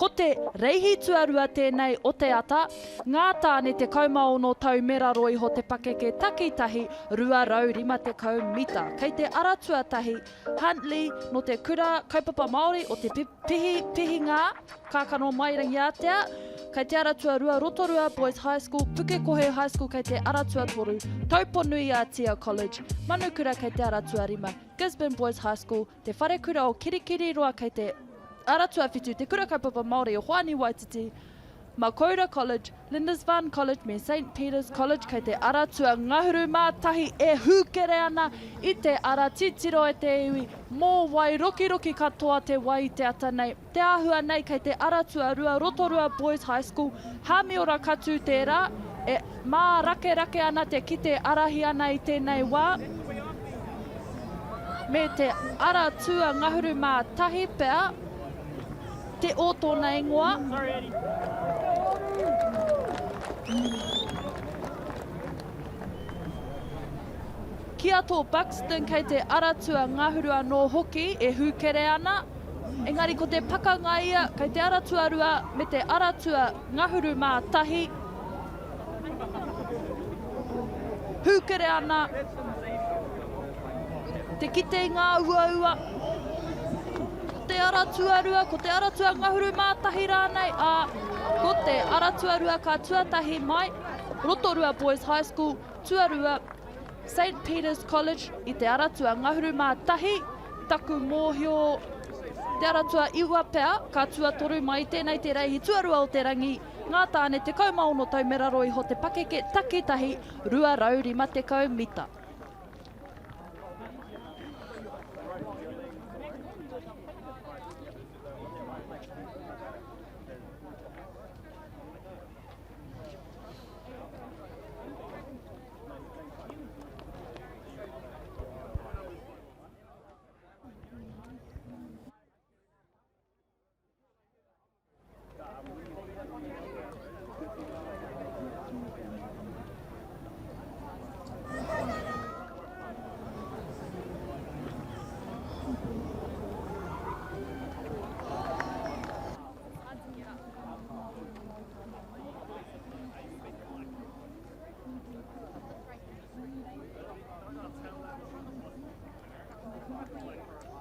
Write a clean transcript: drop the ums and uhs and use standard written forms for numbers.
Ko te reihi tuarua tēnei o te ata, ngā tāne 16 tau me raro iho te pakeke takitahi 250 mita. Kei te ara tuatahi, Huntley nō te Kura Kaupapa Māori o Te Pihi Pihinga, Kākano Mai Rangiātea, kei te ara tuarua Rotorua Boys High School, Pukekohe High School kei te ara tuatoru, Tauponui-a-Tia College, Manukura kei te ara tuarima, Gisborne Boys High School, Te Wharekura o Kirikiriroa kei te ara tuawhitu, Te Kura Kaupapa Māori o Hoani Waititi, Makoura College, Lindisfarne College me Saint Peters College kei te ara tuangahuru mā tahi e hūkere ana i te ara titiro e te iwi, mōwai rokiroki katoa te wai i te ata nei. Te āhua nei kei te ara tuarua Rotorua Boys High School, Hāmiora Katū tērā, e mārakerake ana te kite arahi ana i tēnei wā, me te ara tuangahuru mā tahi pea te o tōna ingoa. Ki a tō Buxton kei te ara tuangahuru anō hoki e hūkere ana. Engari ko te pakanga ia kei te ara tuarua me te ara tua ngahuru mā tahi. Hūkere ana te kite i ngā uaua. Ko te ara tuarua, ko te ara tua ngahuru mā tahi rānei, ā, ko te ara tuarua ka tuatahi mai, Rotorua Boys High School, tuarua, Saint Peter's College i Te Aratua ngahuru mā tahi, taku mōhio Te Aratua iwa pea, ka tuatoru mai tēnei te reihi tuarua o te rangi, ngā tāne 16 tau me raro iho te pakeke takitahi 250 mita.